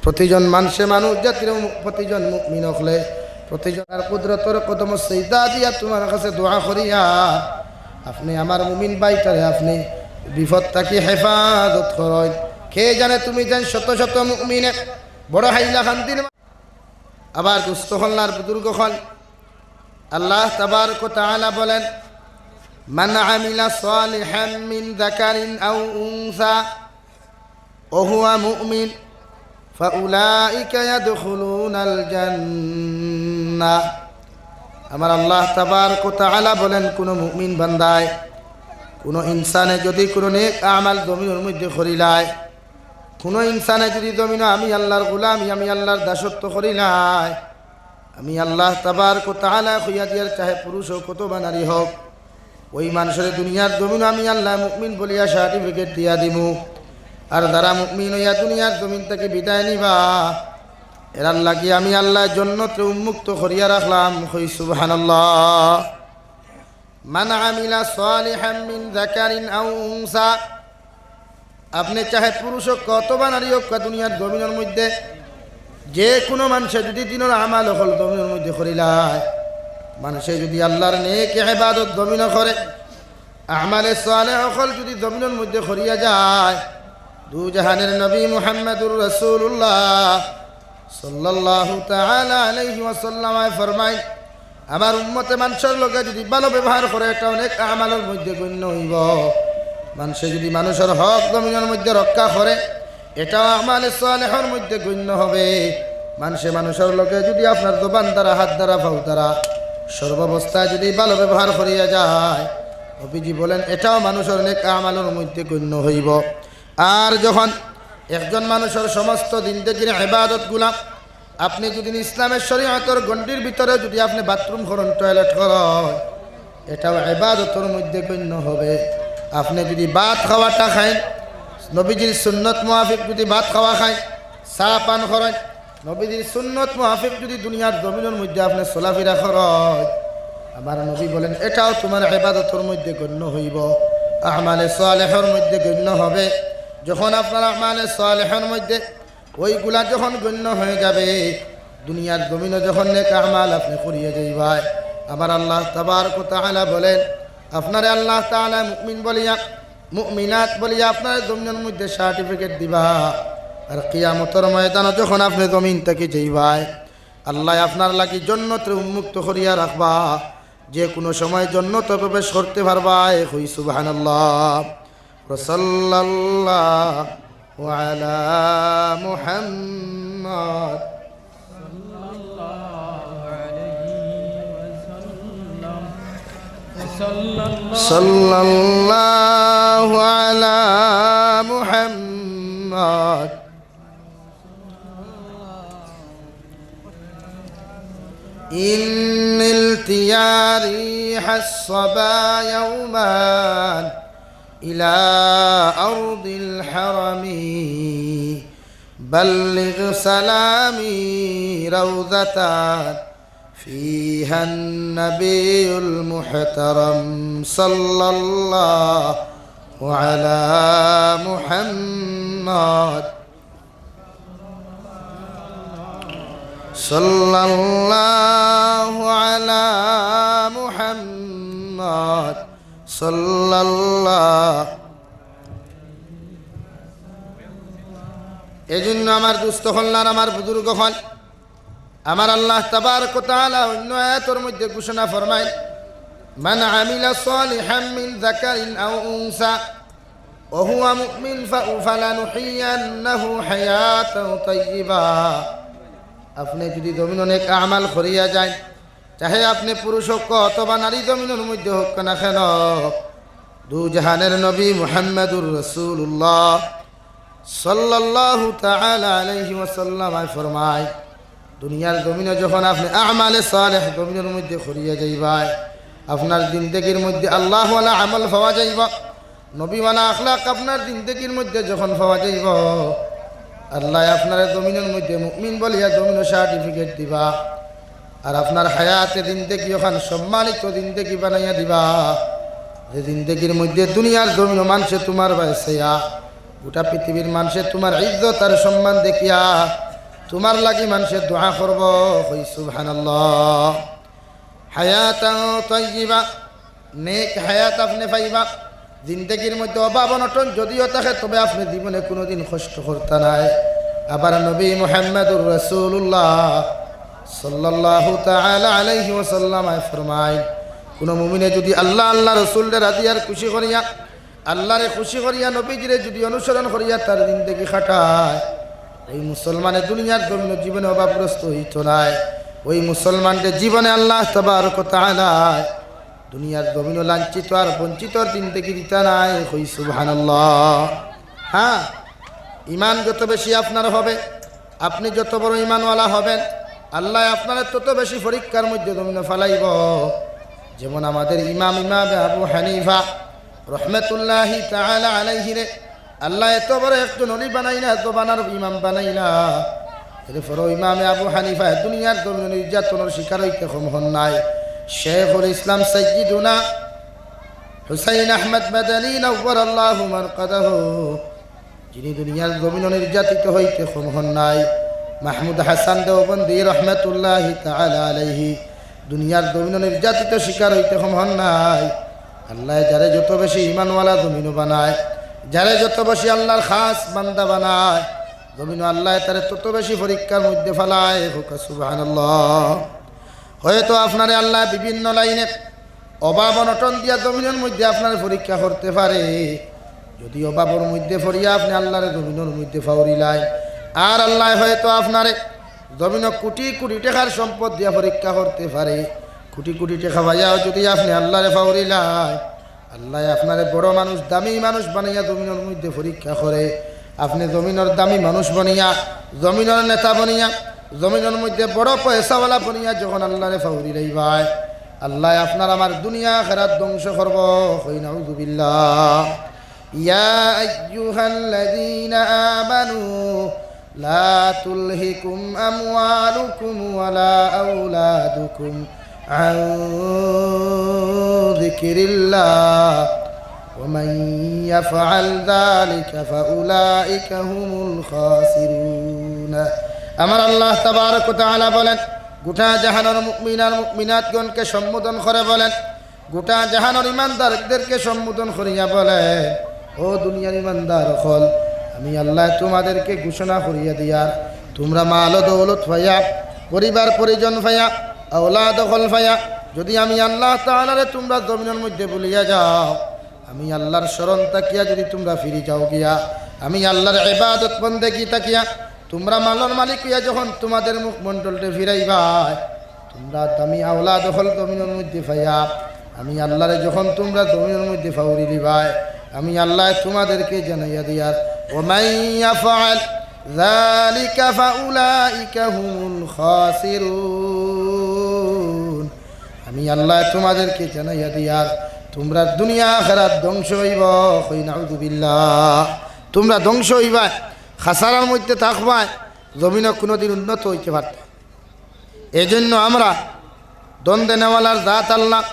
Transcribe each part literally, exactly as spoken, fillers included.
প্রতিজন মানষে মানুষ জাতির মু-, প্রতিজন মুমিন অকলে, প্রতিজন আর কুদরতর কদমো সিজদা দিয়া তুমার কাছে দোয়া করিয়ার, আপনে আমার মুমিন ভাইটারে আপনে বিপদ থাকি হেফাজত করইন। কে জানে তুমি যেন শত শত মুমিনে বড় হাইলাকান্দির মা-, আবার দুস্ত অকল আর বুজুর্গ অকল, আল্লাহ তাবারক ওয়া তাআলা বলেন, "মান আমিলা সালিহাম মিন যাকারিন আও উনসা ওয়া হুয়া মুমিন ফাউলাইকা ইয়াদখুলুনাল জান্নাহ।" আমার আল্লাহ তাবারক ওয়া তাআলা বলেন, কুনু মুমিন বান্দায়, কুনু ইনসানে যুদি কুনু নেক আমাল জমিনর মধ্যে করিলায়, কুনু ইনসানে যুদি জমিনো আমি আল্লাহর গোলামি, আমি আল্লাহর দাসত্ব করিলায়, আমি আল্লাহ তাবারক ওয়া তাআলা কইয়া দিয়ার, চাহে পুরুষ অউক অথবা নারী অউক, ওই মানষরে দুনিয়ার জমিনো আমি আল্লাহ মুমিন বলিয়া সার্টিফিকেট দিয়া দিমু। আর যারা মুমিন অইয়া দুনিয়ার জমিন থাকি বিদায় নিবা, এরার লাগি আমি আল্লাহ জন্নতরে উন্মুক্ত করিয়া রাখলাম। কই সুবহানাল্লাহ। মান আমিলা সালিহাম মিন যাকারিন আও উনসা, আপনে চাহে পুরুষ অউক অথবা নারী অউক, দুনিয়ার জমিনর মধ্যে যে কুনু মানষে যুদি দিনর আমাল অকল জমিনর মধ্যে করিলায়, মানষে যুদি আল্লাহর নেক ইবাদত জমিনো করে, আমালে সালেহ অকল যুদি জমিনর মধ্যে করিয়া যায়, দুজাহানের নবী মুহাম্মাদুর রাসূলুল্লাহ সাল্লাল্লাহু তাআলা আলাইহি ওয়াসাল্লামে ফরমাইন, আমার উম্মতে মানষর লগে যুদি ভালো ব্যবহার করে, এটাও নেক আমালর মধ্যে গণ্য অইবো। মানষে যুদি মানষর হক জমিনর মধ্যে রক্ষা করে, এটাও আমালে সালেহর মধ্যে গণ্য হবে। মানষে মানষর লগে যুদি আপনার জবান দ্বারা, হাত দ্বারা, পাও দ্বারা সর্বাবস্থায় যুদি ভালো ব্যবহার করিয়া যায়, নবীজি বলেন, এটাও মানষর নেক আমালর মধ্যে গণ্য অইবো। আর যখন একজন মানষর সমস্ত জিন্দেগির ইবাদতগুলা, আপনে যুদি ইসলামের শরীয়তর গণ্ডির ভিতরে যুদি আপনে বাথরুম করইন, টয়লেট করইন, এটাও ইবাদতর মধ্যে গণ্য হবে। আপনে যুদি ভাত খাওয়াটা খাইন, নবীজির সুন্নত মুআফিক যুদি ভাত খাওয়া খাইন, চা পান করইন, নবীজির সুন্নত মুআফিক যুদি দুনিয়ার জমিনর মধ্যে আপনে চলাফিরা করইন, আমার নবী বলেন, এটাও তুমার ইবাদতর মধ্যে গণ্য অইবো, আমালে সালেহর মধ্যে গণ্য হবে। যখন আপনার আমালে সালেহর মধ্যে ওইগুলা যখন গণ্য হয়ে যাবে, দুনিয়ার জমিনো যখন নেক আমাল আপনে করিয়া যাইবায়, আমার আল্লাহ তাবারক ওয়া তাআলা বলেন, আপনারে আল্লাহ তাআলা মুমিন বলিয়া, মুমিনাত বলিয়া আপনারে জমিনর মধ্যে সার্টিফিকেট দিবা। আর কিয়ামতর ময়দানো যখন আপনে জমিন থাকি যাইবায়, আল্লায় আপনার লাগি জন্নতরে উন্মুক্ত করিয়া রাখবা, যে কুনু সময় জন্নতো প্রবেশ করতে পারবায়। কই সুবহানাল্লাহ। ওয়া সাল্লাল্লাহু আলা মুহাম্মদ। সাল্লাল্লাহু আলা মুহাম্মদ। إن التياريح الصبا يوما إلى أرض الحرم، بلغ سلامي روضة فيها النبي المحترم، صلى الله على محمد، صلى الله على محمد، صلى الله। এই জন্য আমার দুস্ত অকল আর আমার বুজুর্গ অকল, আমার আল্লাহ তাবারক ওয়া তাআলা অন্য আয়াতর মধ্যে ঘোষণা ফরমাইন, "মান আমিলা সালিহাম মিন যাকারিন আও উনসা ওয়া হুয়া মুমিন ফা-, ফালানুহিয়ান্নাহু হায়াতান তাইয়্যিবা।" আপনে যুদি জমিনো নেক আমাল করিয়া যাইন, চাহে আপনে পুরুষ অউক অথবা নারী জমিনর মধ্যে অউক না কেন, দুজাহানের নবী মুহাম্মাদুর রাসূলুল্লাহ সাল্লাল্লাহু তাআলা আলাইহি ওয়াসাল্লামে ফরমায়, দুনিয়ার জমিনো যখন আপনে আমালে সালেহ জমিনর মধ্যে করিয়া যাইবায়, আপনার জিন্দেগির মধ্যে আল্লাহওয়ালা আমল পাওয়া যাইবো, নবীওয়ালা আখলাক আপনার জিন্দেগির মধ্যে যখন পাওয়া যাইবো, আল্লায় আপনারে জমিনর মধ্যে মুমিন বলিয়া জমিনো সার্টিফিকেট দিবা। আর আপনার হায়াতে জিন্দেগি অখান সম্মানিত জিন্দেগি বানাইয়া দিবা, যে জিন্দেগির মধ্যে দুনিয়ার জমিনো মানষে তুমার বায় চাইয়া, গোটা পৃথিবীর মানষে তুমার ইজ্জত আর সম্মান দেখিয়া তুমার লাগি মানষে দোয়া করবো, কই সুবহানাল্লাহ। হায়াতান তাইয়্যিবা, নেক হায়াত আপনে পাইবা। জিন্দেগির মধ্যে অভাব অনটন যদিও থাকে, তবে আপনে জীবনে কুনুদিন কষ্ট করতা নায়। আবার নবী মুহাম্মাদুর রাসূলুল্লাহ সাল্লাল্লাহু তাআলা আলাইহি ওয়াসাল্লামে ফরমাইন, কুনু মুমিনে যুদি আল্লাহ, আল্লাহ রসুলরে রাজি আর খুশি করিয়া, আল্লাহরে খুশি করিয়া, নবীজিরে যুদি অনুসরণ করিয়া তার জিন্দেগি কাটায়, ওই মুসলমানে দুনিয়ার জমিনো জীবনে অভাবগ্রস্ত অইতো নায়। ওই মুসলমানরে জীবনে আল্লাহ তাবারক ওয়া তাআলায় দুনিয়ার জমিনো লাঞ্ছিত আর বঞ্চিতর জিন্দেগি দিতা নায়। কই সুবহানাল্লাহ। হ্যাঁ, ইমান যত বেশি আপনার হবে, আপনে যত বড় ইমানওয়ালা হবেন, আল্লায় আপনারে তত বেশি পরীক্ষার মধ্যে জমিনো ফালাইবো। যেমন আমাদের ইমাম, ইমামে আবু হানিফা রহমতুল্লাহি তাআলা আলাইহিরে আল্লায় এত বড় একজন অলি বানাইলা, এত বানার ইমাম বানাইলা। এরপরও ইমামে আবু হানিফা দুনিয়ার জমিনো নির্যাতনর শিকার অইতে কম হন নাই। শেখুল ইসলাম সাইয়্যিদুনা হুসাইন আহমদ মাদানী নাওয়ারাল্লাহু মারকাদাহু, যিনি দুনিয়ার জমিনো নির্যাতিত হইতে কম হন নাই। মাহমুদ হাসান দেওবন্দি রহমতুল্লাহি তাআলা আলাইহি দুনিয়ার জমিনো নির্যাতিত শিকার হইতে কম হন নাই। আল্লায় যারে যত বেশি ইমানওয়ালা জমিনো বানায়, যারে যত বেশি আল্লাহর খাস বান্দা বানায়, জমিনো আল্লায় তারে তত বেশি পরীক্ষার মধ্যে ফালায়। কউক্কা সুবহানাল্লাহ। হয়তো আপনারে আল্লায় বিভিন্ন লাইনে অভাব অনটন দিয়া জমিনর মধ্যে আপনারে পরীক্ষা করতে পারে। যুদি অভাবর মধ্যে পড়িয়া আপনে আল্লাহরে জমিনর মধ্যে ফাউরিলাইন, আর আল্লায় হয়তো আপনারে জমিনো কুটি কুটি টেকার সম্পদ দিয়া পরীক্ষা করতে পারে। কুটি কুটি টেকা পাইয়াও যুদি আপনে আল্লাহরে ফাউরিলাইন, আল্লায় আপনারে বড় মানুষ, দামি মানুষ বানাইয়া জমিনর মধ্যে পরীক্ষা করে। আপনে জমিনর দামি মানুষ বনিয়া, জমিনর নেতা বনিয়া, জমিনর মধ্যে বড় পয়সাওয়ালা বনিয়া যখন আল্লাহরে ফাউরিলাইবায়, আল্লায় আপনার আমার দুনিয়া আখেরাত ধ্বংস করবো। কই নাউজুবিল্লাহ। يا أيها الذين آمنوا لا تلهكم أموالكم ولا أولادكم عن ذكر الله ومن يفعل ذلك فأولئك هم الخاسرون. আমার আল্লাহ তাবারক ওয়া তাআলা বলেন, গোটা জাহানর মুমিন আর মুমিনাতগণকে সম্বোধন করে বলেন, গোটা জাহানর ইমানদারদেরকে সম্বোধন করিয়া বলেন, "ও দুনিয়ার ইমানদার অকল, আমি আল্লায় তোমাদেরকে ঘোষণা করিয়া দিয়ার, তোমরা মাল ও দৌলত পাইয়া, পরিবার পরিজন পাইয়া, আওলাদ অকল পাইয়া, যুদি আমি আল্লাহ তাআলারে তোমরা জমিনর মধ্যে ভুলিয়া যাও, আমি আল্লাহর স্মরণ থাকিয়া যুদি তোমরা ফিরি যাও গিয়া, আমি আল্লাহর ইবাদত বন্দেগি থাকিয়া তোমরা মালর মালিক অইয়া যখন তোমাদের মুখমণ্ডলটা ফিরাইবায়, তোমরা দামি আওলাদ অকল জমিনর মধ্যে পাইয়া, আমি আল্লাহরে যখন তোমরা জমিনর মধ্যে ফাউরিলিবায়, আমি আল্লায় তোমাদেরকে জানাইয়া দিয়ার, ومن يفعل ذلك فأولئك هم الخاسرون। আমি আল্লায় তোমাদেরকে জানাইয়া দিয়ার, তোমরা দুনিয়া আখেরাত ধ্বংস অইবায়। কই নাউজুবিল্লাহ। তোমরা ধ্বংস অইবায়, খাসারার মধ্যে থাকবায়, জমিনো কুনুদিন উন্নত অইতে পারতায়। এই জন্য আমরা ধন দেনেওয়ালার জাত আল্লাহ,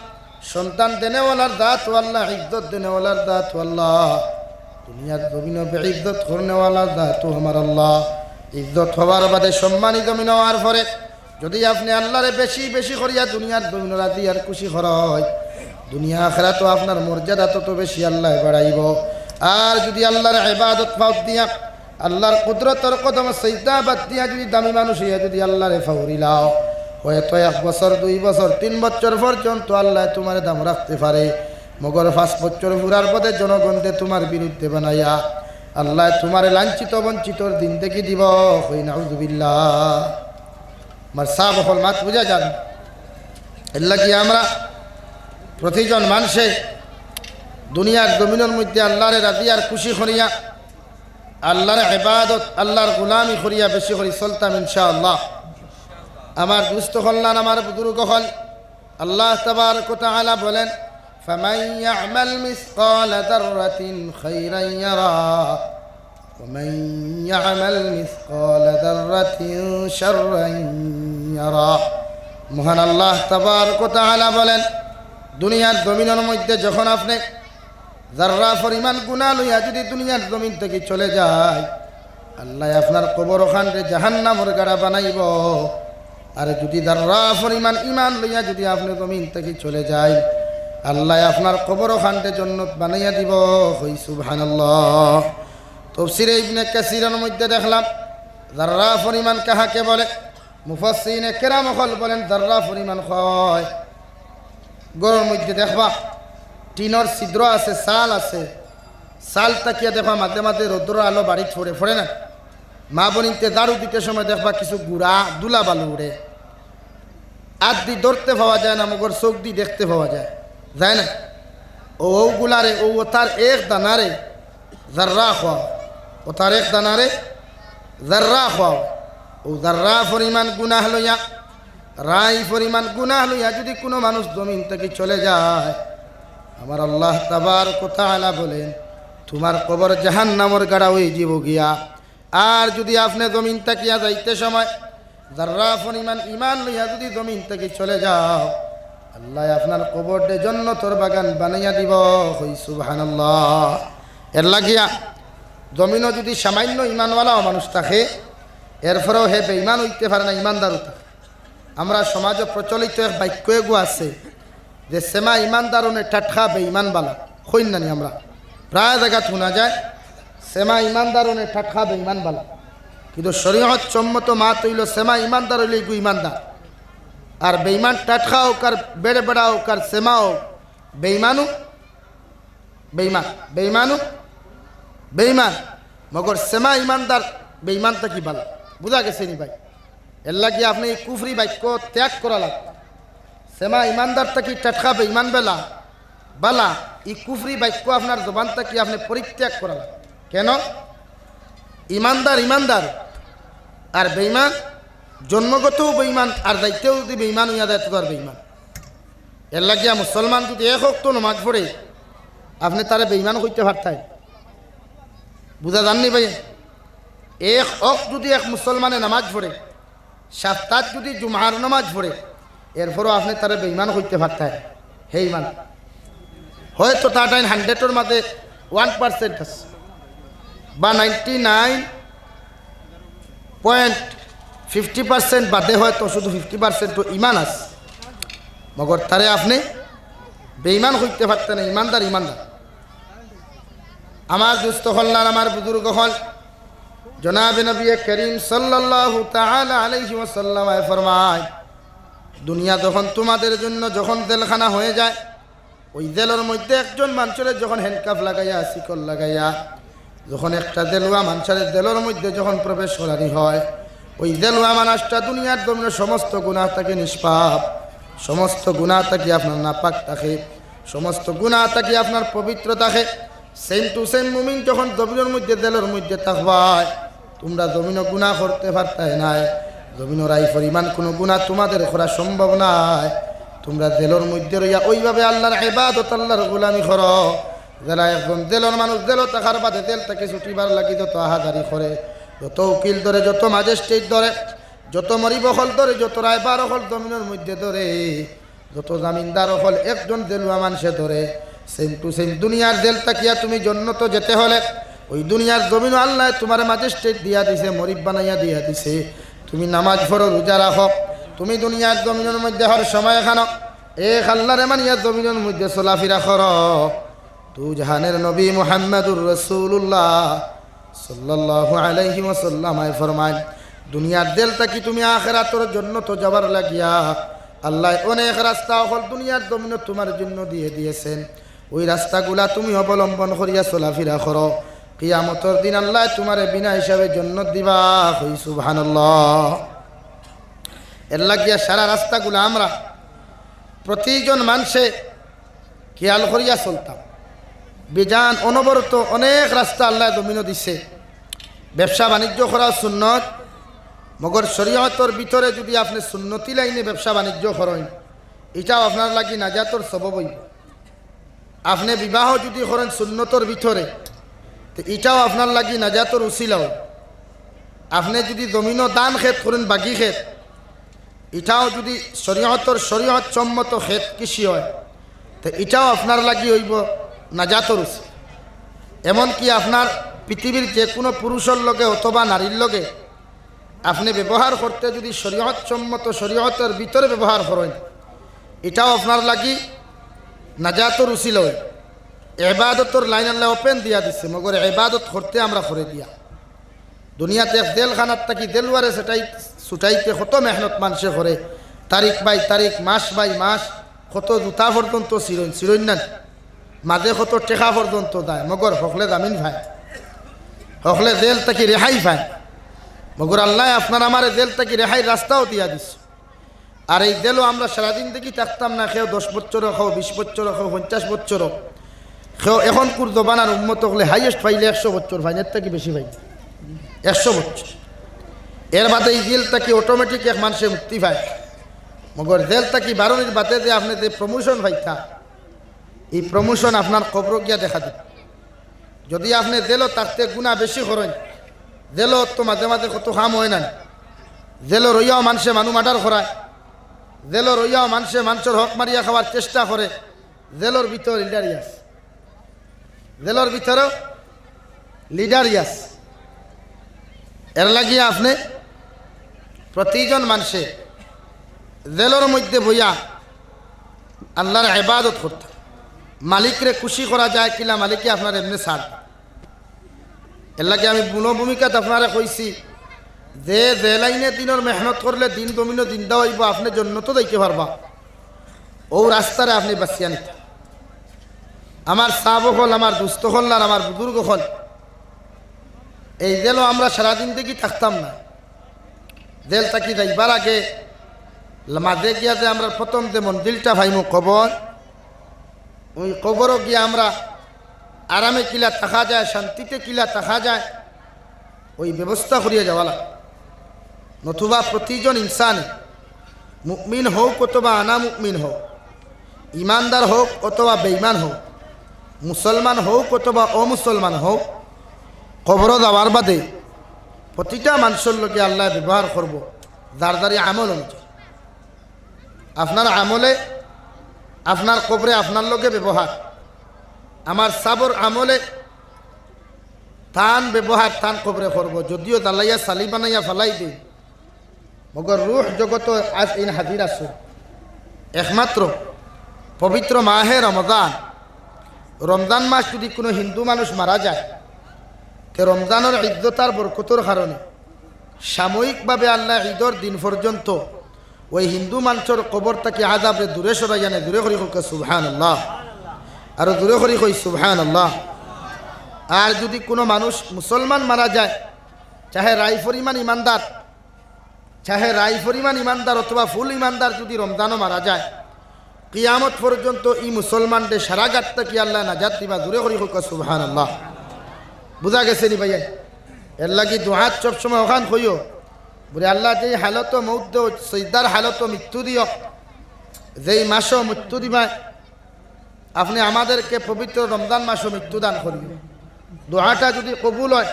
সন্তান দেনেওয়ালার জাত আল্লাহ, ইজ্জত দেনেওয়ালার জাত আল্লাহ। দুনিয়ার জমিনো বেইজ্জত করনেওয়ালার জাতও আমার আল্লাহ। ইজ্জত হওয়ার বাদে সম্মানী জমিন হওয়ার পরে যুদি আপনে আল্লাহরে বেশি বেশি করিয়া দুনিয়ার জমিনো রাজি আর খুশি করইন, দুনিয়া আখেরাতো আপনার মর্যাদা তত বেশি আল্লায় বাড়াইবো। আর যুদি আল্লাহর ইবাদত বাদ দিয়া আল্লাহর কুদরতর কদমো সিজদা বাদ দিয়া যুদি দামি মানুষ অইয়া যুদি আল্লাহরে ফাউরিলাও, হয়তো এক বছর, দুই বছর, তিন বছর পর্যন্ত আল্লায় তোমারে দাম রাখতে পারে, মগর পাঁচ বছর পুরার বাদে জনগণে তোমার বিরুদ্ধে বানাইয়া আল্লায় তোমারে লাঞ্ছিত বঞ্চিতর জিন্দেগি দিবো। কই নাউজুবিল্লাহ। আমার সাব অকল, মাত বুঝা যার? এরলাগি আমরা প্রতিজন মানষে দুনিয়ার জমিনর মধ্যে আল্লাহরে রাজি আর খুশি করিয়া আল্লাহর ইবাদত, আল্লাহর গোলামি করিয়া বেশি করি চলতাম ইনশাআল্লাহ। আমার দুস্ত অকল, আমার বুজুর্গ অকল, আল্লাহ তাবারক ওয়া তাআলা বলেন, فمن يعمل مثقال ذرة خيرا يره ومن يعمل مثقال ذرة شرا يره। মহান আল্লাহ তাবারক ওয়া তাআলা বলেন, দুনিয়ার জমিনর মধ্যে যখন আপনে জাররা পরিমাণ গুনা লইয়া যুদি দুনিয়ার জমিন থাকি চলে যায়, আল্লায় আপনার কবর খানরে জাহান্নামর গাড়া বানাইবো। আর যুদি যাররা পরিমাণ ইমান লইয়া যুদি আপনে জমিন থাকি চলে যাইন, আল্লায় আপনার কবর খানরে জন্নত বানাইয়া দিবো। কই সুবহানাল্লাহ। তফসিরে ইবনে কাসিরর মধ্যে দেখলাম, যাররা পরিমাণ কাহাকে বলে, মুফাসসিরিনে কেরাম অকল বলেন, যাররা পরিমাণ কয়, ঘরর মধ্যে দেখবা, টিনর ছিদ্র আছে, চাল আছে, চাল থাকিয়া দেখবা মাঝে মাঝে রৌদ্রর আলো বাড়িত পড়ে, পড়ে না? মা বইনতে ঝাড়ু দিতে সময় দেখবা কিছু গুড়া, ধুলা বালু উড়ে। আত দি ধরতে পাওয়া যায় না, মগর চউখ দি দেখতে পাওয়া যায়, যায় না? অউ, অউগুলারে, অউ অতার এক দানারে যাররা কওয়া, অতার এক দানারে যাররা কওয়া। অউ যাররা পরিমাণ গুনাহ লইয়া, রাই পরিমাণ গুনাহ লইয়া যুদি কুনু মানুষ জমিন থাকি চলে যায়, আমার আল্লাহ তাবারক ওয়া তাআলা বলেন, তুমার কবর জাহান্নামর গাড়া অইযিবো গিয়া। আর যুদি আপনে জমিন থাকিয়া যাইতে সময় যাররা পরিমাণ ইমান লইয়া যুদি জমিন থাকি চলে যাও, আল্লায় আপনার কবররে জন্নতর বাগান বানাইয়া দিবো। কই সুবহানাল্লাহ। এরলাগিয়া জমিনো যুদি সামান্য ইমানওয়ালাও মানুষ থাকে, এরপরেও হে বেইমান অইতে পারে না, ইমানদারও থাকে। আমরার সমাজো প্রচলিত এক বাক্য এগু আছে যে, "সেমা ইমানদার অনে টাটকা বেইমান বালা।" কইন না নি আমরা? প্রায় জাগাত হুনা যায়, "সেমা ইমানদার অনে টাটকা বেইমান বালা।" কিন্তু শরীয়ত সম্মত মাত অইলো, সেমা ইমানদার অইলে ইগু ইমানদার। আর বেইমান টাটকা অউক, আর বেড়ে বেড়া অউক, আর সেমা অউক, বেইমানও বেইমান, বেইমানও বেইমান। মগর সেমা ইমানদার বেইমান থাকি বালা। বুঝা গেছে নি ভাই? এরলাগি আপনে ই কুফরি বাক্য ত্যাগ করা লাগবো। সেমা ইমানদার থাকি টাটকা বেইমান বেলা, বালা, ই কুফরি বাক্য আপনার জবান থাকি আপনে পরিত্যাগ করা লাগবো। কেন? ইমানদার ইমানদার, আর বেইমান জন্মগতও বেইমান, আর যাইতেও যুদি বেইমান অইয়া যায় তো আর বেইমান। এরলাগিয়া মুসলমান যুদি এক ওয়াক্ত নমাজ পড়ে, আপনে তারে বেইমান কইতে পারতায়? বুঝা যার নি ভাই? এক ওয়াক্ত যুদি এক মুসলমানে নমাজ পড়ে, সপ্তাত যুদি জুমার নমাজ পড়ে, এরপরও আপনে তারে বেইমান কইতে পারতায়? হে ইমান, হয়তো তার টাইম হান্ড্রেডর মাঝে ওয়ান পার্সেন্ট আছে, বা ninety nine point fifty percent বাদে হয়তো শুধু ফিফটি পার্সেন্ট ইমান আছে, মগর তারে আপনে বেইমান কইতে পারতা না, ইমানদার, ইমানদার। আমার দোস্ত অকল আর আমার বুজুর্গ অকল, জনাবে নবী করিম সাল্লাল্লাহু তাআলা আলাইহি ওয়াসাল্লাম ফরমায়, দুনিয়া যখন তোমাদের জন্য যখন জেলখানা হয়ে যায়, ওই জেলর মধ্যে একজন মানষরে যখন হ্যান্ডকাফ লাগাইয়া, শিকল লাগাইয়া, যখন একটা জেলুয়া মানষরে জেলর মধ্যে যখন প্রবেশ করানি হয়, ওই জেলুয়া মানষটা দুনিয়ার জমিনো সমস্ত গুনাহ থাকি নিষ্পাপ, সমস্ত গুনাহ থাকি আপনার নাপাক থাকে, সমস্ত গুনাহ থাকি আপনার পবিত্র থাকে। সেম টু সেম মুমিন যখন জমিনর মধ্যে, জেলর মধ্যে থাকবায়, তোমরা জমিনো গুনাহ করতে পারতায় নায়, জমিনো রাই পরিমাণ কুনু গুনাহ তোমাদের করা সম্ভব নায়। তোমরা জেলর মধ্যে রইয়া ওইভাবে আল্লাহর ইবাদত, আল্লাহর গোলামি করো। যেলা একজন জেলর মানুষ জেলো থাকার বাদে জেল থাকি ছুটিবার লাগি যত আহাজারি করে, যত উকিল ধরে, যত ম্যাজিস্ট্রেট ধরে, যত মরিব অকল ধরে, যত রায়বার অকল জমিনর মধ্যে ধরে, যত জামিনদার অকল একজন জেলুয়া মানষে ধরে, সেম টু সেম দুনিয়ার জেল থাকিয়া তুমি জন্নতো যেতে হলে, ওই দুনিয়ার জমিনো আল্লায় তোমারে ম্যাজিস্ট্রেট দিয়া দিছে, মরিব বানাইয়া দিয়া দিছে। তুমি নামাজ পড়ো, রোজা রাখো, তুমি দুনিয়ার জমিনর মধ্যে হর সময় খানো এক আল্লাহরে মানিয়া জমিনর মধ্যে চলাফিরা করো। দুজাহানের নবী মুহাম্মাদুর রাসূলুল্লাহ সাল্লাল্লাহু আলাইহি ওয়াসাল্লামে ফরমাইন, দুনিয়ার জেল থাকি তুমি আখেরাতর জন্নতো যাবার লাগিয়া আল্লায় অনেক রাস্তা অকল দুনিয়ার জমিনো তোমার জন্য দিয়া দিছেন। ওই রাস্তাগুলা তুমি অবলম্বন করিয়া চলাফিরা করো। কিয়ামতর দিন আল্লায় তোমারে বিনা হিসাবে জন্নত দিবা। কই সুবহানাল্লাহ। এরলাগিয়া সারা রাস্তাগুলা আমরা প্রতিজন মানষে খেয়াল করিয়া চলতাম। বিজান অনবরত অনেক রাস্তা আল্লায় জমিনো দিছে, ব্যবসা বাণিজ্য করা সুন্নত। মগর শরীয়তর ভিতরে যুদি আপনে সুন্নতি লাইনে ব্যবসা বাণিজ্য করইন, ইটাও আপনার লাগি নাজাতর সবব অইবো। আপনে বিবাহ যুদি করইন সুন্নতর ভিতরে, তে ইটাও আপনার লাগি নাজাতর উসিলা অইবো। আপনে যুদি জমিনো ধান খেত করইন, বাগি খেত, ইটাও যুদি শরীয়তর, শরীয়ত সম্মত খেত কৃষি হয়, তে ইটাও আপনার লাগি অইবো নাজাতর উসিলা। এমনকি আপনার পৃথিবীর যে কোনো পুরুষর লগে অথবা নারীর লগে আপনে ব্যবহার করতে যদি শরীয়ত সম্মত, শরীয়তর ভিতরে ব্যবহার করইন, ইটাও আপনার লাগি নাজাতর উসিলা অইবো। এবাদতর লাইন আল্লায় open দিয়া দিছে, মগর এবাদত করতে আমরা করে দিয়া। দুনিয়াত এক জেলখানাত থাকি দেলওয়ারে সেটাই ছুটাইতে কত মেহনত মানষে করে, তারিখ বাই তারিখ, মাস বাই মাস, কত জুতা পর্যন্ত ছিড়ইন, ছিড়ইন না? মাঝে কত টেকা পর্যন্ত যায়, মগর হকলে জামিন পায়, হকলে জেল থাকি রেহাই পায়। মগর আল্লায় আপনার আমারে জেল থাকি রেহাইর রাস্তাও দিয়া দিছে। আর এই জেলো আমরা সারা জিন্দেগি থাকতাম না, কেউ দশ বছরও, কেউ বিশ বছরও, কেউ পঞ্চাশ বছরও, কেউ এখনকুর জমানার উম্মত অকলে highest পাইলে একশো বছর পাইন, এর থাকি বেশি পাইন, একশো বছর। এর বাদে এই জেল থাকি automatic এক মানষে মুক্তি পায়। মগর জেল থাকি বারনির বাদে যে আপনে যে promotion পাইতা, ই promotion আপনার কবরো গিয়া দেখা দিবো। যদি আপনে জেলো থাকতে গুনা বেশি করইন, জেলো তো মাঝে মাঝে কত কাম অয় না নি? জেলো রইয়াও মানষে মানু murder করায়, জেলো রইয়াও মানষে মানষর হক মারিয়া খাওয়ার চেষ্টা করে। জেলর ভিতর leader-ই আছে, জেলর ভিতরেও leader-ই আছে। এর লাগিয়া আপনে প্রতিজন মানষে জেলর মধ্যে বইয়া আল্লার এবাদত করতা। মালিকরে খুশি করা যায় কিলা, মালিকে আপনার এমনে ছাড়। এর লাগি আমি বুনো ভূমিকাত আপনারে কইছি যে, যে লাইনে দিনর মেহনত করলে দিন জমিনো জিন্দা অইবো, আপনে জন্নতো যাইতে পারবা, অউ রাস্তারে আপনে বাছিয়া নিতা। আমার সাব অকল, আমার দুস্ত অকল আর আমার বুজুর্গ অকল, এই জেলো আমরা সারা জিন্দেগি থাকতাম না। জেল থাকি যাইবার আগে মাঝে গিয়া যে আমরা প্রথম যে মঞ্জিলটা পাইমু কবর, ওই কবরো গিয়া আমরা আরামে কিলা থাকা যায়, শান্তিতে কিলা থাকা যায়, ওই ব্যবস্থা করিয়া যাওয়া লাগে। নতুবা প্রতিজন ইনসানে, মুমিন হউক অথবা আনা মুমিন হউক, ইমানদার হউক অথবা বেইমান হউক, মুসলমান হউক অথবা অমুসলমান হউক, কবরো যাওয়ার বাদে প্রতিটা মানষর লগে আল্লায় ব্যবহার করবো যার যার আমল অনুযায়ী। আপনার আমলে আপনার কবরে আপনার লগে ব্যবহার, আমার সাবর আমলে তান ব্যবহার তান কবরে করবো। যদিও জ্বালাইয়া ছালি বানাইয়া ফালাই দেই, মগর রুহ জগতো আজ ইন হাজির আছে। একমাত্র পবিত্র মাহে রমজান, রমজান মাস যদি কোনো হিন্দু মানুষ মারা যায়, তে রমজানর ইজ্জত আর বরকতর কারণে সাময়িকভাবে আল্লায় ঈদর দিন পর্যন্ত ওই হিন্দু মানষর কবর থাকি আযাবরে দূরে সরাইয়া নেয়। জোরে করি কউক্কা সুবহানাল্লাহ, আরো জোরে করি কই সুবহানাল্লাহ। আর যদি কোনো মানুষ মুসলমান মারা যায়, চাহে রাই পরিমাণ ইমানদার, চাহে রাই পরিমাণ ইমানদার অথবা ফুল ইমানদার যদি রমজানো মারা যায়, কিয়ামত পর্যন্ত ই মুসলমানরে সারা ঘাত থাকি আল্লায় নাজাত দিবা। জোরে করি কউক্কা সুবহানাল্লাহ। বুঝা গেছে নি ভাইয়া? এর লাগি দোয়াত সবসময় অখান কইও, বুলে, "আল্লাহ, যেই হালতো মউত দেও, সইজদার হালতো মৃত্যু দিও, যেই মাসো মৃত্যু দিবা, আপনে আমাদেরকে পবিত্র রমজান মাসো মৃত্যু দান করিও।" দোয়াটা যদি কবুল অয়,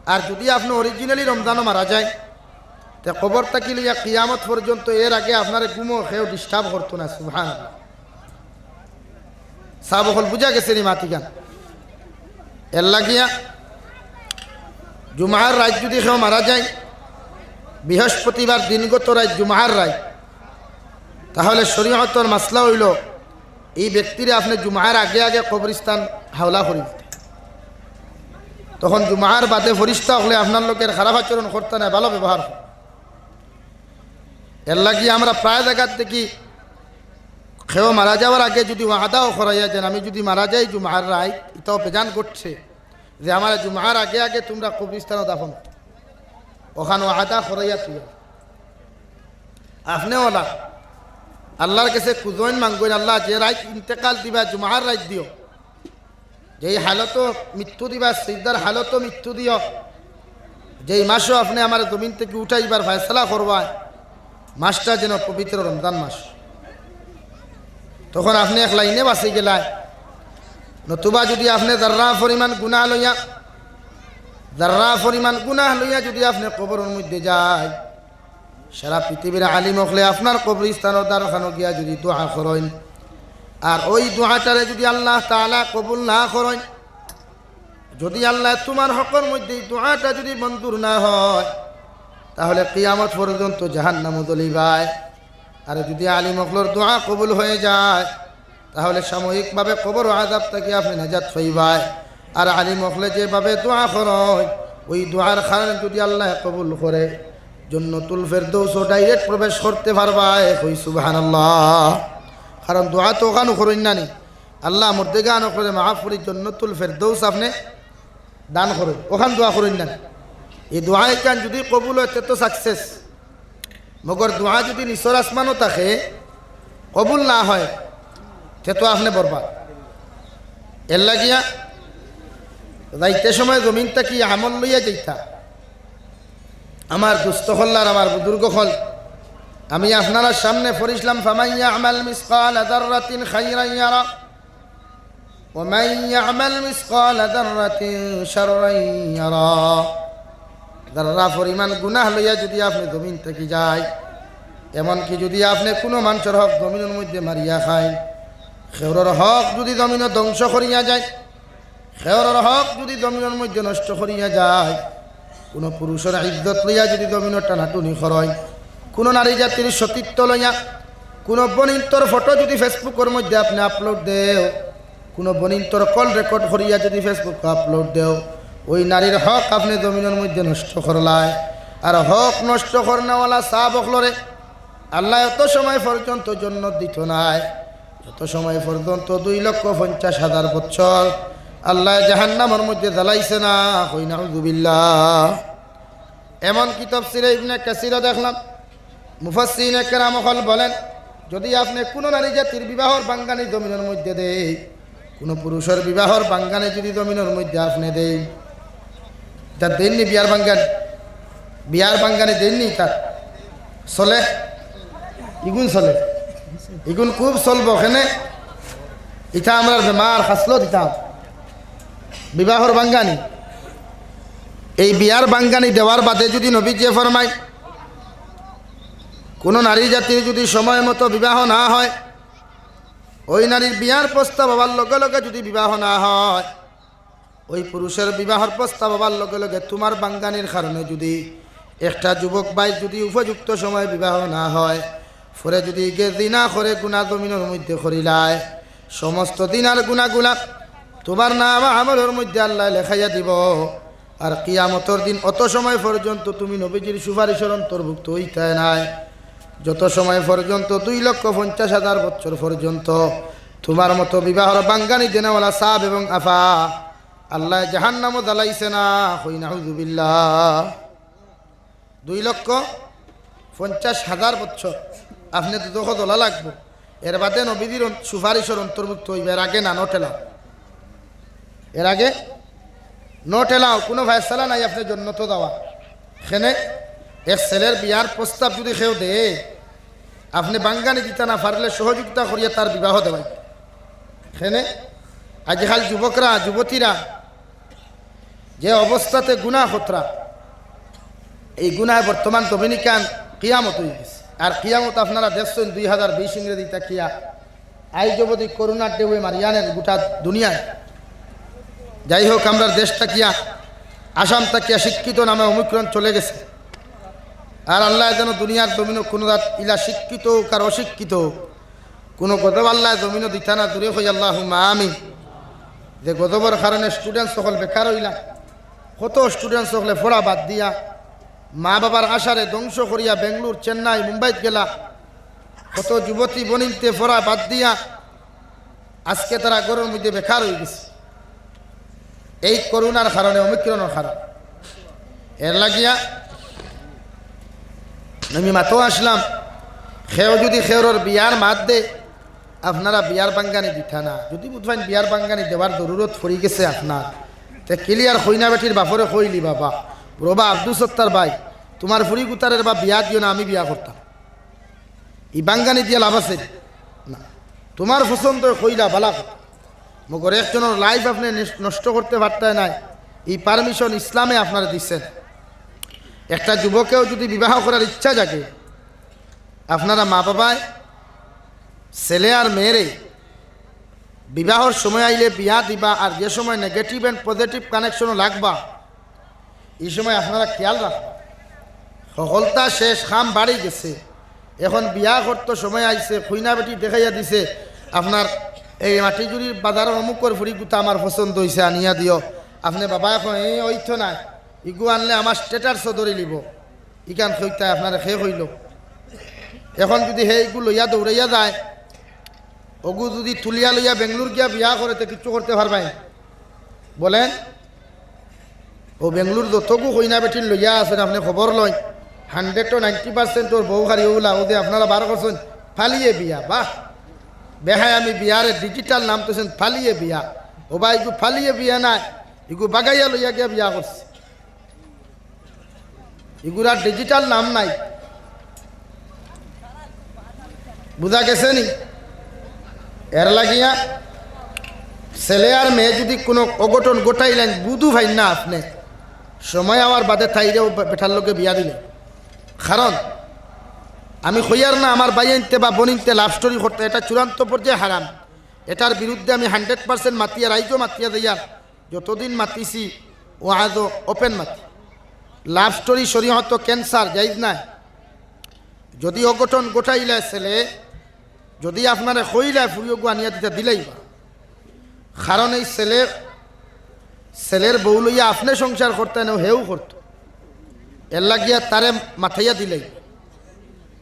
আর যদি আপনে originally রমজানো মারা যায়, তে কবর থাকি লইয়া কিয়ামত পর্যন্ত এর আগে আপনারে ঘুমো কেউ disturb করতো না। সুবহানাল্লাহ। সাব অকল বুঝা গেছে নি মাতিখান? এর লাগিয়া জুমার রাইত যদি কেউ মারা যায়, বৃহস্পতিবার দিনগত রাইত, জুমার রাইত, তাহলে শরীয়তর মাসলা অইলো, ই ব্যক্তিরে আপনে জুমার আগে আগে কবরস্থান হাওলা করি দিতা। তখন জুমার বাদে ফিরিস্তা অকলে আপনার লগে খারাপ আচরণ করতা নায়, ভালো ব্যবহার করতা। এর লাগি আমরা প্রায় জাগাত দেখি, কেউ মারা যাওয়ার আগে যদি ওয়াদাও করাইয়া যাইন, "আমি যদি মারা যাই জুমার রাইত, ইতাও বেজান ঘটছে যে আমারে জুমার আগে আগে তুমরা কবরস্থানো দাফন করো।" অখান ওয়াদা করাইয়া থুইয়া আপনে অলা আল্লার গেছে খুজইন মাঙ্গইন, "আল্লাহ, যে রাইত ইন্তেকাল দিবা, জুমার রাইত দিও, যেই হালতো মৃত্যু দিবা, সিজদার হালতো মৃত্যু দিও, যেই মাসো আপনে আমারে জমিন থাকি উঠাইবার ফয়সালা করবায়, মাসটা যেন পবিত্র রমজান মাস।" তখন আপনে এক লাইনে বাঁচি গেলায়। নতুবা যদি আপনে যার্রা পরিমাণ গুনাহ লইয়া, যার্রা পরিমাণ গুনাহ লইয়া যদি আপনে কবরর মধ্যে যায়, সারা পৃথিবীর আলিম অকলে আপনার কবরস্থানর দ্বারখানো গিয়া যদি দোয়া করইন, আর ওই দোয়াটারে যদি আল্লাহ তাআলা কবুল না করইন, যদি আল্লায় তুমার হকর মধ্যে ই দোয়াটা যদি মঞ্জুর না হয়, তাহলে কিয়ামত পর্যন্ত জাহান্নামো জ্বলিবায়। আর যদি আলিম অকলর দোয়া কবুল হয়ে যায়, তাহলে সাময়িকভাবে কবর আযাব থাকি আপনে নাজাত পাইবায়। আর আলিম অকলে যেভাবে দোয়া করইন, ওই দোয়ার কারণে যদি আল্লায় কবুল করে, জন্নতুল ফেরদৌসো direct প্রবেশ করতে পারবায়। কই সুবহানাল্লাহ। কারণ দোয়া তো অখানো করইন না নি, আল্লাহ মুর্দেগান অকলরে মাফ করি জন্নতুল ফেরদৌস আপনে দান করইন, অখান দোয়া করইন না নি। ই দোয়া ইখান যদি কবুল হয়, তে তো success। মগর দোয়া যদি নিচর আসমানো থাকে, কবুল না হয়, তে তো আপনে বরবাদ। এর লাগিয়া যাইতে সময় জমিন থাকি আমল লইয়া যাইতা। আমার দুস্ত অকল আর আমার বুজুর্গ অকল, আমি আপনারার সামনে পড়ছিলাম, "ফামান ইয়া'মাল মিসকালা যাররাতিন খাইরান ইয়ারা, ওয়া মান ইয়া'মাল মিসকালা যাররাতিন শাররান ইয়ারা।" যাররা পরিমাণ গুনাহ লইয়া যদি আপনে জমিন থাকি যায়, এমনকি যদি আপনে কুনু মানষর হক জমিনর মধ্যে মারিয়া খাইন, কেউরর হক যদি জমিনো ধ্বংস করিয়া যায়, কেউরর হক যদি জমিনর মধ্যে নষ্ট করিয়া যায়, কুনু পুরুষর ইজ্জত লইয়া যদি জমিনো টানাটুনি করইন, কুনু নারী জাতির সতীত্ব লইয়া কুনু বনিন্তর ফটো যদি Facebookর মধ্যে আপনে upload দেও, কুনু বনিন্তর call record করিয়া যদি Facebookো upload দেও, ওই নারীর হক আপনে জমিনর মধ্যে নষ্ট করলায়। আর হক নষ্ট করনেওয়ালা সাব অকলরে আল্লায় অত সময় পর্যন্ত জন্নত দিতো নায়, যত সময় পর্যন্ত দুই লক্ষ পঞ্চাশ হাজার বছর আল্লায় জাহান্নামর মধ্যে জ্বালাইছে না। কই নাউজুবিল্লাহ। এমনকি তফসিরে ইবনে কাসিরো দেখলাম, মুফাসসিরিনে কেরাম অকল বলেন, যদি আপনে কুনু নারী জাতির বিবাহর বাঙ্গানি জমিনর মধ্যে দেই, কুনু পুরুষর বিবাহর বাঙ্গানি যদি জমিনর মধ্যে আপনে দেই, ইতা দেইন নি বিয়ার বাঙ্গানি? বিয়ার বাঙ্গানি দেইন নি ইতা? চলে? ইগুন চলে? ইগুন খুব চলবো। কেনে? ইতা আমরার বেমার, খাসলত ইতা। বিবাহর বাঙ্গানি। এই বিয়ার বাঙ্গানি দেওয়ার বাদে যদি নবীজিয়ে ফরমাইন, কুনু নারী জাতির যদি সময় মতো বিবাহ না হয়, ওই নারীর বিয়ার প্রস্তাব আবার লগে লগে যদি বিবাহ না হয়, ওই পুরুষর বিবাহর প্রস্তাব আবার লগে লগে তুমার বাঙ্গানির কারণে যদি একটা যুবক ভাই যদি উপযুক্ত সময় বিবাহ না হয়, পরে যদি ইগে জিনা করে, গুনা জমিনর মধ্যে করিলায়, সমস্ত জিনার গুনাগুলা তুমার নাম আমলর মধ্যে আল্লায় লেখাইয়া দিবো। আর কিয়ামতর দিন অত সময় পর্যন্ত তুমি নবীজির সুপারিশর অন্তর্ভুক্ত অইতায় নায়, যত সময় পর্যন্ত দুই লক্ষ পঞ্চাশ হাজার বছর পর্যন্ত তুমার মতো বিবাহর বাঙ্গানি দেনেওয়ালা সাব এবং আফা আল্লায় জাহান্নামো জ্বালাইছে না। কই নাউজুবিল্লাহ। দুই লক্ষ পঞ্চাশ হাজার বছর আপনে দুজখো জ্বলা লাগবো। এর বাদে নবীজির অন-, সুপারিশর অন্তর্ভুক্ত অইবা। এর আগে না, not allowed। এর আগে not allowed, কুনু ফয়সালা নাই আপনে জন্নতো যাওয়া। কেনে? এক ছেলের বিয়ার প্রস্তাব যদি কেউ দেয়, আপনে বাঙ্গানি দিতা না পারলে সহযোগিতা করিয়া তার বিবাহ দেওয়াই। কেনে? আজকাল যুবকরা, যুবতীরা যে অবস্থাতে গুনা করতরা, এই গুনায় বর্তমান জমিন ইখান কিয়ামত অইগেছে। আর কিয়ামত আপনারা দেখছইন দুই হাজার বিশ ইংরেজি তাকিয়া, আইজ অবধি করোনার ঢেউয়ে মারিয়া নের গোটা দুনিয়ায়। যাই হোক, আমরার দেশ তাকিয়া, আসাম তাকিয়া শিক্ষিত নামে ওমিক্রন চলে গেছে। আর আল্লায় যেন দুনিয়ার জমিনো কুনু জাত ইলা শিক্ষিত অউক আর অশিক্ষিত অউক, কুনু গজব আল্লায় জমিনো দিতা না, জুরে কই আল্লাহুম্মা আমিন। যে গজবর কারণে students অকল বেকার অইলা, কত students অকলে পড়া বাদ দিয়া, মা বাবার আশারে ধ্বংস করিয়া বেঙ্গলোর, চেন্নাই, মুম্বাইত গেলা, কত যুবতী বনিন্তে পড়া বাদ দিয়া আজকে তারা ঘরর মধ্যে বেকার অইগেছে। এই করোনার কারণে, ওমিক্রনর কারণে। এর লাগিয়া আমি মাতো আসলাম, কেউ যদি কেউরর বিয়ার মাত দে, আপনারা বিয়ার বাঙ্গানি দিতা না। যদি বুঝবেন বিয়ার বাঙ্গানি দেওয়ার জরুরত পড়ি গেছে আপনার, তে clear কইনা বেটির বাপরে কইলি, "বাবা, রবা আব্দুস সত্তার ভাই, তুমার ফুরি গুতারের বা বিয়া দিও না, আমি বিয়া করতাম।" ই বাঙ্গানি দিয়া লাভ আছে না। তুমার পছন্দ কইলা বালা কথা। মগর একজনর life আপনে নিস-, নষ্ট করতে পারতায় নায়। ই permission ইসলামে আপনারে দিছে। একটা যুবকেও যদি বিবাহ করার ইচ্ছা জাগে, আপনারা মা বাবায় ছেলে আর মেয়েরে বিবাহর সময় আইলে বিয়া দিবা, আর যে সময় নেগেটিভ অ্যান্ড পজিটিভ কানেকশনও লাগবা, ই সময় আপনারা খেয়াল রাখবা। হকলতা শেষ, কাম বাড়ি গেছে, এখন বিয়া করতো সময় আইছে, কইনা বেটি দেখাইয়া দিছে, আপনার এই মাটিজুড়ির বাজারর অমুকর ফুড়ি গুতা আমার পছন্দ অইছে, আনিয়া দিও। আপনে বাবা এখন এই অইতো নায়, ইগু আনলে আমার স্ট্যাটাসও ধরি লিব। ইখান কইতায় আপনারে কে কইলো? এখন যুদি হে ইগু লইয়া দৌড়াইয়া যায়, অগু যুদি তুলিয়া লইয়া বেঙ্গলোর গিয়া বিয়া করে, তে কিচ্ছু করতে পারবায়? বলেন, অউ বেঙ্গলোর যতগু কইনা বেটিন লইয়া আছইন, আপনে খবর লইন, হান্ড্রেডো নাইনটি পার্সেন্ট অর বউ হারি অউলা, অউ যে আপনারা বার করছইন, ফালিয়ে বিয়া, বাহ, বেহায় আমি বিয়ারে ডিজিটাল নাম থইছইন ফালিয়ে বিয়া। ও ভাই, ইগু ফালিয়ে বিয়া নায়, ইগু বাগাইয়া লইয়া গিয়া বিয়া করছে। ইগুরার ডিজিটাল নাম নাই। বুঝা গেছে নি? এর লাগিয়া ছেলে আর মেয়ে যুদি কুনু অঘটন ঘটাইলাইন, বুধু ভাই না আপনে, সময় আওয়ার বাদে তাইরেও বে-, বেটার লগে বিয়া দিলে। কারণ আমি কইয়ার না, আমার ভাইয়াইন্তে বা বইনাইন্তে লাভ স্টোরি করতে, এটা চূড়ান্ত পর্যায়ে হারাম। এটার বিরুদ্ধে আমি হান্ড্রেড পার্সেন্ট মাতিয়ার, আইজও মাতিয়া যাইয়ার। যতদিন মাতিছি, ওয়াজও ওপেন মাতি। লাভ স্টোরি শরীয়তো ক্যান্সার, জায়েজ নায়। যুদি অঘটন ঘটাইলায় ছেলে, যুদি আপনারে কইলায় ফুড়ি অগু আনিয়া দিতা, দিলাইবা। কারণ এই ছেলে, ছেলের বউ লইয়া আপনে সংসার করতা না, হেউ করতো। এর লাগিয়া তারে মাতাইয়া দিলাইবা।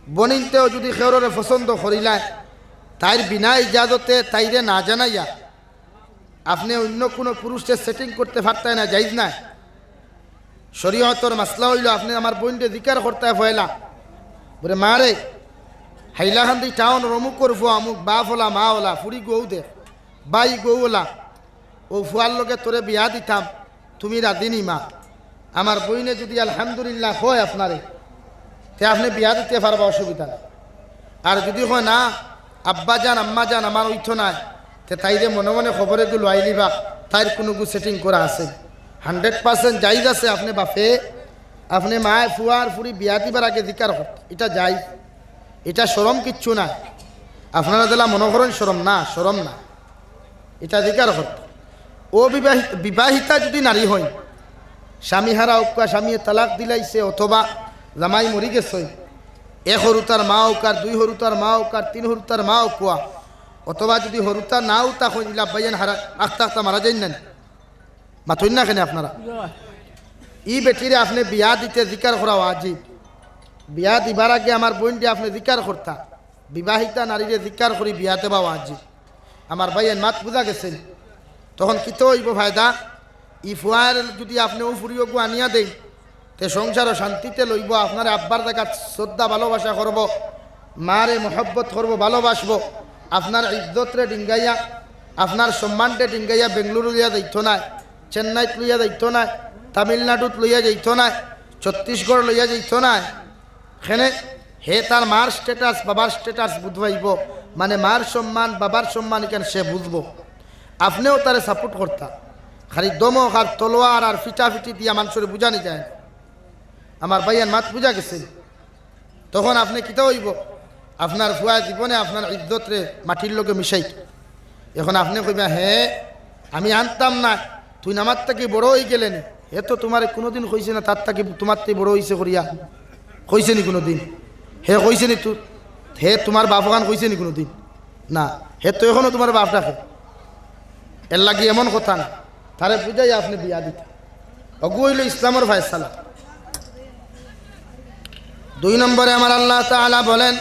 বইনাইন্তেও যুদি কেউররে পছন্দ করিলায়, তাইর বিনা ইজাজতে, তাইরে না জানাইয়া আপনে অইন্য কুনু পুরুষরে সেটিং করতে পারতায় না, জায়েজ নায়। শরীয়তর মাসলা অইলো, আপনে আমার বইনরে জিকার করতায় পয়লা, বুলে, "মা রে, হাইলাকান্দি টাউনর অমুকর ফুয়া অমুক, বাপ অলা, মা অলা, ফুড়ি গু অউ দেখ, ভাই গু অউ অলা, অউ ফুয়ার লগে তোরে বিয়া দিতাম, তুমি রাজি নি মা?" আমার বইনে যুদি আলহামদুলিল্লাহ কয় আপনারে, তে আপনে বিয়া দিতে পারবা, অসুবিধা নাই। আর যুদি কয়, "না, আব্বা জান, আম্মা জান, আমার অইতো নায়," তে তাইরে মনে মনে খবর এগু লইলিবা, তাইর কুনুগু সেটিং করা আছে, হান্ড্রেড পার্সেন্ট জায়েজ আছে। আপনে বাপে, আপনে মায় ফুয়ার ফুড়ি বিয়া দিবার আগে জিকার করতা, ইটা জায়েজ, ইটা শরম কিচ্ছু নায়। আপনারা যেলা মনে করইন শরম, না, শরম না। ইটা জিকার করতা। অবিবাহিত, বিবাহিতা যুদি নারী অইন, স্বামী হারা অউক্কা, স্বামীয়ে তালাক দিলাইছে অথবা জামাই মরি গেছে, এক হুরুতার মা অউক আর দুই হুরুতার মা অউক আর তিন হুরুতার মা অউক্কা, অথবা যুদি হুরুতা নাও থাকইন, ইলা ভাইয়াইন হারা আখতা আখতা মারা যাইন না নি? মাতইন না কেনে আপনারা? ই বেটিরে আপনে বিয়া দিতে জিকার করা ওয়াজিব। বিয়া দিবার আগে আমার বইনরে আপনে জিকার করতা, বিবাহিতা নারীরে জিকার করি বিয়া দেওয়া ওয়াজিব। আমার ভাইয়াইন, মাত বুঝা গেছে নি? তখন কিতা অইবো ফায়দা? ই ফুয়ার যুদি আপনে অউ ফুড়ি অগু আনিয়া দেইন, তে সংসারও শান্তিতে লইবো, আপনারে আব্বার জাগাত শ্রদ্ধা ভালোবাসা করবো, মারে মহব্বত করবো, ভালোবাসবো। আপনার ইজ্জতরে ডিঙ্গাইয়া, আপনার সম্মানরে ডিঙ্গাইয়া বেঙ্গলুরু লইয়া যাইতো নায়, চেন্নাইত লইয়া যাইতো নায়, তামিলনাড়ুত লইয়া যাইতো নায়, ছত্তিশগড় লইয়া যাইতো নায়। কেনে? হে তার মার স্ট্যাটাস, বাবার স্ট্যাটাস বুঝ পাইবো, মানে মার সম্মান, বাবার সম্মান ইখান সে বুঝবো। আপনেও তারে সাপোর্ট করতা। খালি ধমক আর তলোয়ার আর ফিটাফিটি দিয়া মানষরে বুঝানি যায় না। আমার ভাইয়াইন, মাত বুঝা গেছে? তখন আপনে কিতা অইবো? আপনার ফুয়া জীবনে আপনার ইজ্জতরে মাটির লগে মিশাইতো। এখন আপনে কইবা, "হে, আমি আনতাম না, তুইন আমার থাকি বড় অইগেলে নি।" হে তো তুমারে কুনুদিন কইছে না, তার থাকি তুমার থাকি বড় অইছে করিয়া। কইছে নি কুনুদিন? হে কইছে নি তু-, হে তুমার বাপ অখান কইছে নি কুনুদিন? না, হে তো এখনো তুমার বাপ ডাকে। এর লাগি এমন কথা না, তারে বুঝাইয়া আপনে বিয়া দিতা। অগু অইলো ইসলামর ফয়সালা। দুই নম্বরে আমার আল্লাহ তাআলা বলেন,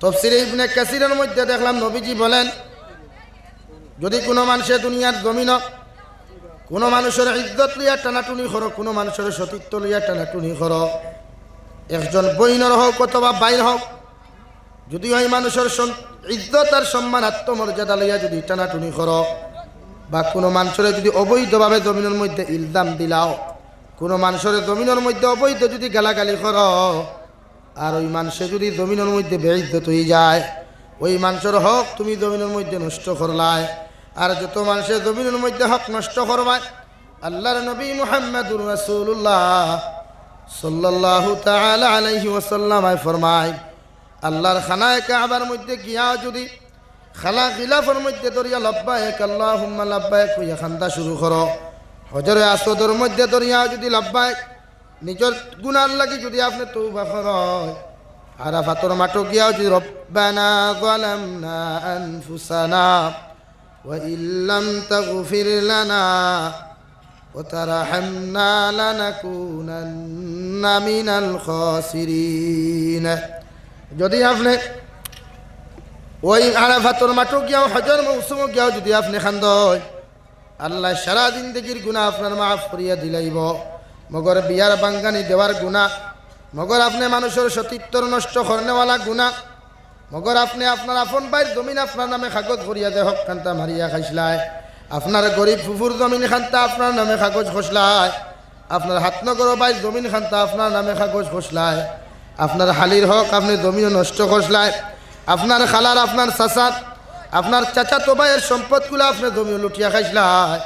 তফসিরে ইবনে কাসিরর মধ্যে দেখলাম নবীজি বলেন, যুদি কুনু মানষে দুনিয়ার জমিনো কুনু মানষর ইজ্জত লইয়া টানাটুনি করো, কুনু মানষর সতীত্ব লইয়া টানাটুনি করো, একজন বইনর হউক অথবা ভাইর হউক, যুদি ওই মানষর সম-, ইজ্জত আর সম্মান, আত্মমর্যাদা লইয়া যুদি টানাটুনি করো, বা কুনু মানষরে যুদি অবৈধভাবে জমিনর মধ্যে ইলজাম দিলাও, কুনু মানষরে জমিনর মধ্যে অবৈধ যুদি গালাগালি করো, আর ওই মানষে যুদি জমিনর মধ্যে বেইজ্জত অইযায়, ওই মানষর হক তুমি জমিনর মধ্যে নষ্ট করলায়। আর যত মানষে জমিনর মধ্যে হক নষ্ট করবায়, আল্লাহর নবী মুহাম্মাদুর রাসূলুল্লাহ সাল্লাল্লাহু তাআলা আলাইহি ওয়াসাল্লাম ফরমায়, আল্লাহর খানায়ে কাবার মধ্যে গিয়া যুদি খালা গিলাফর মধ্যে ধরিয়া লাব্বাইক আল্লাহুম্মা লাব্বাইক কইয়া কান্দা শুরু করো। হজরে আসওয়াদর মধ্যে ধরিয়া যদি লাব্বাইক, নিজর গুনার লাগি যদি আপনে তওবা করো, আরাফাতর মাঠো গিয়াও যদি রব্বানা যালামনা আনফুসানা ওয়া ইল্লাম তাগফির লানা ওয়া তারহামনা লানাকুনান্না মিনাল খাসিরিন। যদি আপনে ওই আরাফাতর মাঠো গিয়াও, হজর মৌসুমো গিয়াও যদি আপনে কান্দইন, আল্লায় সারা জিন্দেগির গুনা আপনার মাফ করিয়া দিলাইবো। মগর বিয়ার বাঙ্গানি দেওয়ার গুনা, মগর আপনে মানুষর সতীত্বর নষ্ট করনেওয়ালা গুনা, মগর আপনে আপনার আপন ভাইর জমিন আপনার নামে কাগজ করিয়া যে হক খান্তা মারিয়া খাইছলায়, আপনার গরিব ফুফুর জমিন খান্তা আপনার নামে কাগজ করছলায়, আপনার হাতনগরো ভাইর জমিন খান্তা আপনার নামে কাগজ করছলায়, আপনার হালির হক আপনে জমিনো নষ্ট করছলায়, আপনার খালার, আপনার চাচার, আপনার চাচাতো ভাইর সম্পদগুলা আপনে জমিনো লুটিয়া খাইছলায়,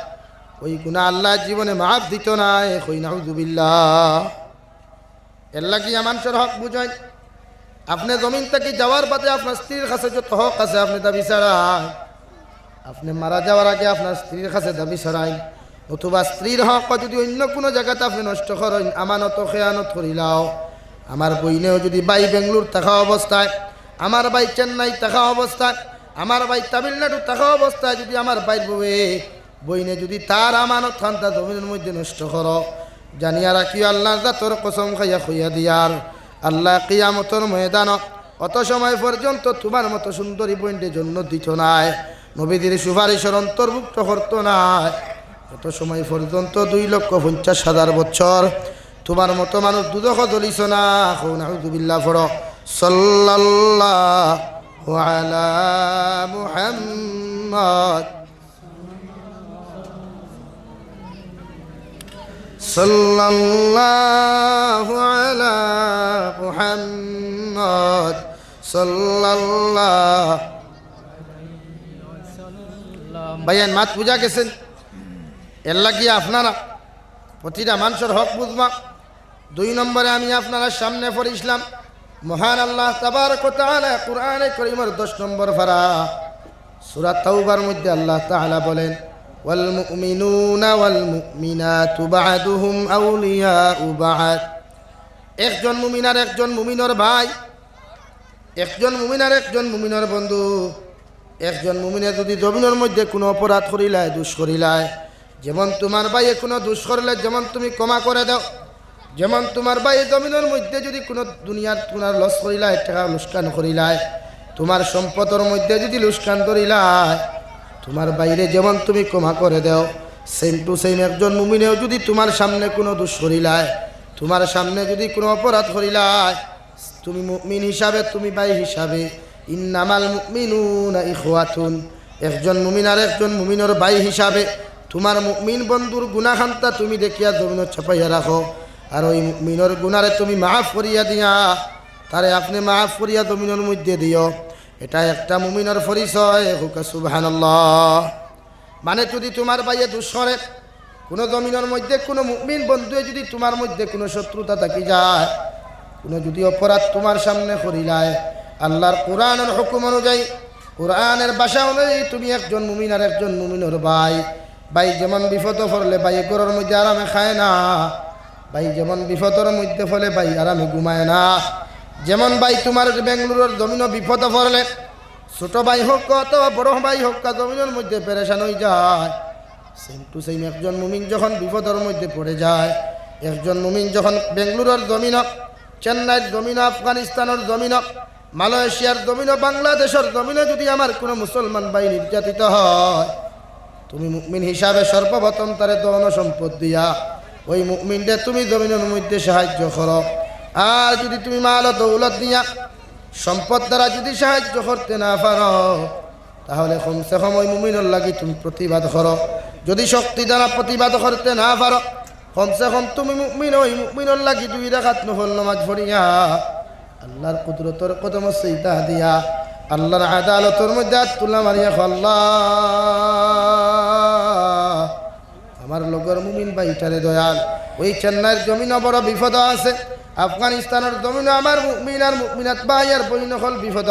ওই গুনা আল্লায় জীবনে মাফ দিতো নায়। কই নাউজুবিল্লাহ। এরলাগি মানুষর হক বুঝইন। আপনে জমিন থাকি যাওয়ার বাদে আপনার স্ত্রীর কাছে যত হক আছে আপনে দাবি ছাড়াইন। আপনে মারা যাওয়ার আগে আপনার স্ত্রীর কাছে দাবি ছাড়াইন। নতুবা স্ত্রীর হক যদি অইন্য কুনু জাগাত আপনে নষ্ট করইন, আমানতো খেয়ানত করিলাও। আমার বইনেও যদি ভাই বেঙ্গলোর থাকা অবস্থায়, আমার ভাই চেন্নাই থাকা অবস্থায়, আমার ভাই তামিলনাড়ু থাকা অবস্থায় যদি আমার ভাইর বউয়ে বইনে যদি তার আমানত খান্তা জমিনর মধ্যে নষ্ট করো, জানিয়া রাখিও, আল্লার জাতর কসম খাইয়া কইয়া দিয়ার, আল্লায় কিয়ামতর ময়দানো অত সময় পর্যন্ত তুমার মতো সুন্দরী বইনরে জন্নত দিতো নায়, নবীজির সুপারিশর অন্তর্ভুক্ত করতো নায়। অত সময় পর্যন্ত দুই লক্ষ পঞ্চাশ হাজার বছর তুমার মতো মানুষ দুজখো জ্বলিছো না। কও নাউজুবিল্লাহ পড়ো। সাল্লাল্লাহু আলা মুহাম্মদ। সাল্লাল্লাহু আলা মুহাম্মদ। সাল্লাল্লাহু। ভাইয়ান, মাত বুঝা গেছেন? এরলাগি আপনারা প্রতিটা মানুষর হক বুঝবা। দুই নম্বরে আমি আপনারার সামনে পড়ছিলাম, মহান আল্লাহ তাবারক ওয়া তাআলা কুরআনে করিমর দশ নম্বর পারা, সূরা তাওবার মধ্যে আল্লাহ তাআলা বলেন, "ওয়াল মুমিনুনা ওয়াল মুমিনাতু বা'দুহুম আউলিয়াউ বা'দ।" একজন মুমিন আর একজন মুমিনর ভাই, একজন মুমিন আর একজন মুমিনর বন্ধু। একজন মুমিনে যদি জমিনর মধ্যে কুনু অপরাধ করিলায়, দুষ করিলায়, যেমন তুমার ভাইয়ে কুনু দুষ করলে যেমন তুমি ক্ষমা করে দেও, যেমন তুমার ভাইয়ে জমিনর মধ্যে যদি কুনু দুনিয়ার কুনু লস করিলায়, টেকা লুসকান করিলায়, তুমার সম্পদর মধ্যে যদি লুসকান ধরিলায়, তুমার ভাইরে যেমন তুমি ক্ষমা করে দেও, same to same একজন মুমিনেও যদি তুমার সামনে কুনু দুষ করিলায়, তুমার সামনে যদি কুনু অপরাধ করিলায়, তুমি মুমিন হিসাবে, তুমি ভাই হিসাবে, ইন্নামাল মুমিনুনা ইখওয়াতুন, একজন মুমিন আর একজন মুমিনর ভাই হিসাবে তুমার মুমিন বন্ধুর গুনা খান্তা তুমি দেখিয়া জমিনো চাপাইয়া রাখো, আর ওই মুমিনর গুনারে তুমি মাফ করিয়া দিয়া, তারে আপনে মাফ করিয়া জমিনর মধ্যে দিও। এটা একটা মুমিনর পরিচয়। কউক্কা সুবহানাল্লাহ। মানে, যদি তুমার ভাইয়ে দুষ করে, কুনু জমিনর মধ্যে কুনু মুমিন বন্ধুয়ে যদি তুমার মধ্যে কুনু শত্রুতা থাকি যায়, কুনু যদি অপরাধ তুমার সামনে করিলায়, আল্লার কুরআনর হুকুম অনুযায়ী, কুরআনর ভাষা অনুযায়ী তুমি একজন মুমিন আর একজন মুমিনর ভাই, ভাই যেমন বিপদো পড়লে ভাইয়ে ঘরর মধ্যে আরামে খায় না, ভাই যেমন বিপদর মধ্যে পড়লে ভাই আরামে ঘুমায় না, যেমন ভাই তুমার বেঙ্গলোরর জমিনো বিপদো পড়লে ছোট ভাই হউক্কা অথবা বড় ভাই হউক্কা জমিনর মধ্যে পেরেশান অইযায়, same to same একজন মুমিন যখন বিপদর মধ্যে পড়ে যায়, একজন মুমিন যখন বেঙ্গলোরর জমিনো, চেন্নাইর জমিনো, আফগানিস্তানর জমিনো, মালয়েশিয়ার জমিনো, বাংলাদেশর জমিনো যদি আমার কুনু মুসলমান ভাই নির্যাতিত হয়, তুমি মুমিন হিসাবে সর্বপ্রথম তারে ধন সম্পদ দিয়া ওই মুমিনরে তুমি জমিনর মধ্যে সাহায্য করো। আর যদি তুমি মাল ও দৌলত দিয়া, সম্পদ দ্বারা যদি সাহায্য করতে না পারো, তাহলে কমসে কম ওই মুমিনর লাগি তুমি প্রতিবাদ করো। যদি শক্তি দ্বারা প্রতিবাদ করতে না পারো, কমসে কম তুমি মুমিন, ওই মুমিনর লাগি দুই রাকাত নফল নামাজ পড়িয়া, আল্লার কুদরতর কদমো সিজদা দিয়া, আল্লার আদালতর মধ্যে আত তুলা মারিয়া কও, "আল্লাহ, আমার লগর মুমিন ভাইটারে দয়াল, ওই চেন্নাইর জমিনো বড় বিপদো আছে, আফগানিস্তানর জমিনো আমার মুমিন আর মুমিনাত ভাই আর বইন অকল বিপদো